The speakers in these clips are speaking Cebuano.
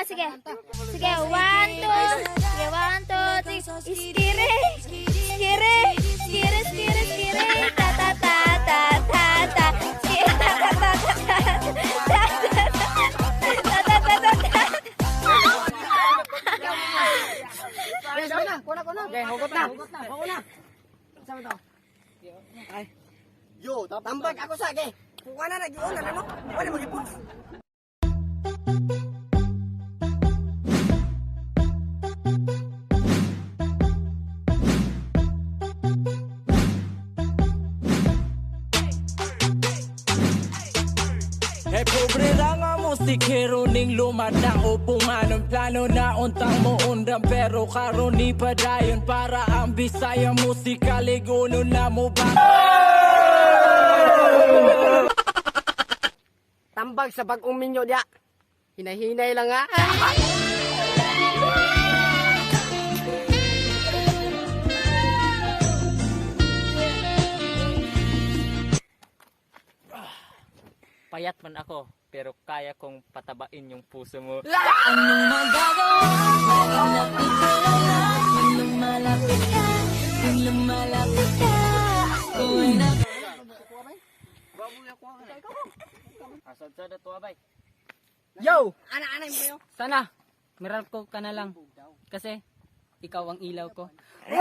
Sige. Sige, one, two. Sige, one, two, three. Iskire. Iskire. Iskire, iskire, iskire. Ta, ta, ta, ta, ta, ta. Iskire, ta, ta, ta, ta, ta. Ta, ta, ta. Ta, ta, ta, ta, ta. Okay, hugot na. Hugot na. Hugot na. Sama to. Ay. Yo, tapos Tambag ako sa ge. Kuha na nagiuna na no. Wala mo gipon. Eh pobre ra nga musikero ning lumad na upungan. Ang plano na untang mo undang pero karon ni padayon para ang Bisaya musika liguno na mo ba. Tambag sa bagong minyo dia. Hinahinay lang ha. Payat man ako, pero kaya kong patabain yung puso mo. Anong magagawa? Laging natutulala. Kung lumalapit ka, kung lumalapit ka, ako ay na. Yo! Ana-ana mo yo. Sana, Meralco ka na lang. Kasi, ikaw ang ilaw ko. 君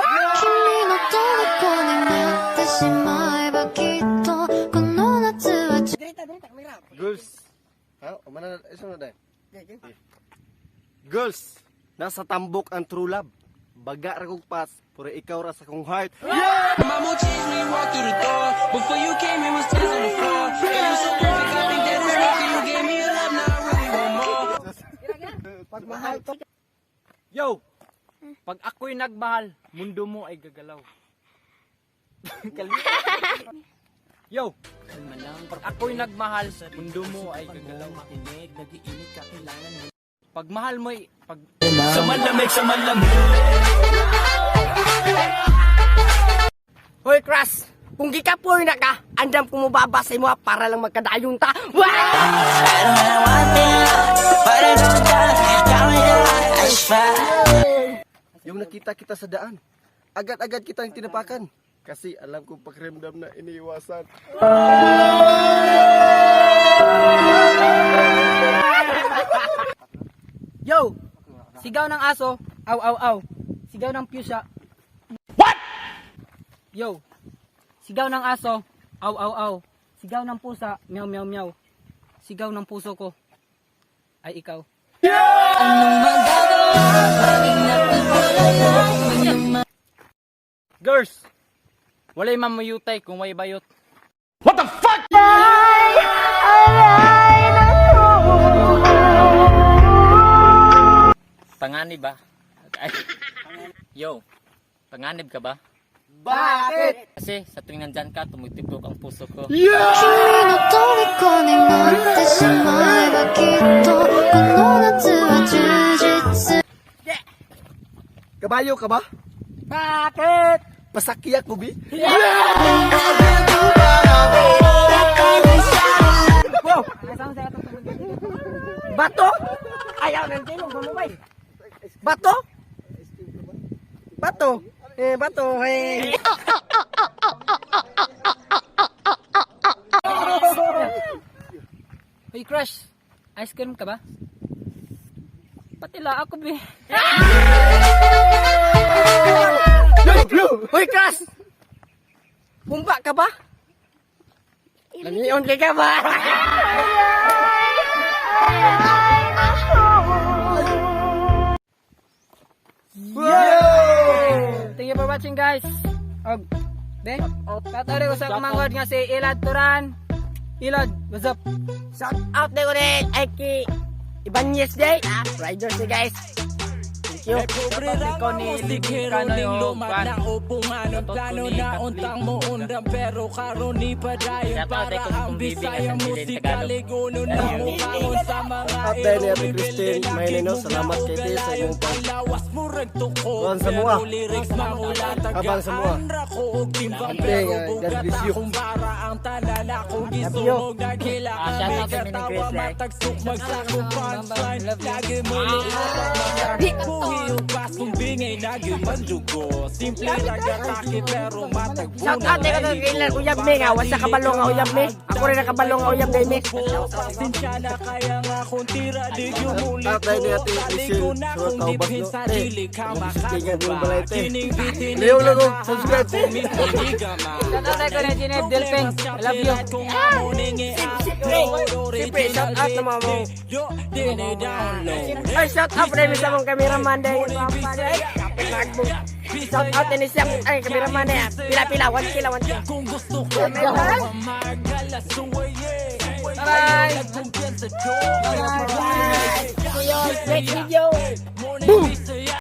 の虜になってしまえばきっとこの夏は Direta, direta kamera. Girls. Ha? Umana na isa na dai. Girls, nasa tambok ang true love. Baga ra kog pas, pero ikaw ra sa kong heart. Mama changed me, walk through the door. Before you came, it was tears on the floor. It was so perfect, I think that it's lucky you gave me a love, now I really want more. Pagmahal to. Yo! Pag ako'y nagmahal, mundo mo ay gagalaw. Yo! Pag ako'y nagmahal, mundo mo ay gagalaw. Pag mahal mo'y pag Sa malamig, sa malamig. Hoy, crush. Kung gikapoy na ka, andam kumubaba sa imo para lang magkadayon ta. Wah! Yung nakita kita sa daan, agad-agad kitang tinapakan. Kasi alam kong pakiramdam na iniiwasan. Yo! Sigaw ng aso, aw aw aw. Sigaw ng pusa. What? Yo! Sigaw ng aso, aw aw aw. Sigaw ng pusa, meow meow meow. Sigaw ng puso ko ay ikaw. Anong magagawa? Laging natutulala. Kung Girls! Walay mamuyutay kung may bayot. Panganib ba? Ay. Yo, panganib ka ba? Bakit? Kasi sa tuwing nandyan ka, tumutibok ang puso ko. 君の虜になってしまえばきっとこの夏は充実 Kabayo ka ba? Bakit? Pasakya ko, bi? Wow! Bato? Ayaw ng tilong gumubay. Bato? Bato? Eh, bato. Eh. Hoy crush, ice cream ka ba? Patila ako be. Hoy, crush! Pumba ka ba? Lamion kay ka ba? Thank you for watching, guys. Og be, tatawag ko sa kumangod nga si Ilad Turan. Ilad, what's up? Shout out na ko rin ay kay Ibanez Day. Ah, Riders ni guys. Thank Thank you. Kay pobre ra Ikaw nga ni musikero Kano ning yung lumad kwan. na upungan ang Shoutout plano ko ni na Kathleen. untang mo undang pero karon ni padayon Shoutout para kay ang Kung Bibi nga Bisaya sa Bilin, musika Tagalog. liguno na mo bangon sa mga At dahil ni Ate Christine Maynino, salamat kay Te sa imong Ang lawas mo ragtuko Kuhan sa mua. pero lyrics mangula Habang sa mua. tagaan ra ko og timbang Ate, pero God bugat bless you. akong bara ang tanan akong gisunog nagkila Ah, shout kami out kay Mini katawa Grace, like. matagsuk magsakong punchline lagi mo liupat mga buhi ug pasong bingay nagyumandugo simple ragatake pero matagbunan. Shout out kay Katong Kailan uyab me nga wala kabalo nga uyab me. Ako rin nakabalo nga uyab kay me. Pasensya na kaya nga kung tira di yung muli Shout out ni ko Ate Kaliko Michelle na sa kung Taubas, dipin no? sa Eh, dili ka kung gusto makatuba balay, te. Kining bitin Leo lang, oh. Subscribe, te. Shout out kay Kuya Genevieve Delpin. I love you. Siyempre, shout out na mga mo. Ay, shout out rin sa mong cameraman dahil papa dahil. Kapit magbong. Shout out din siya. Ay, cameraman na yan. Pila pila, 1 kilo, 1 kilo. Kung gusto ko magalas. Bye! Next video. Boom!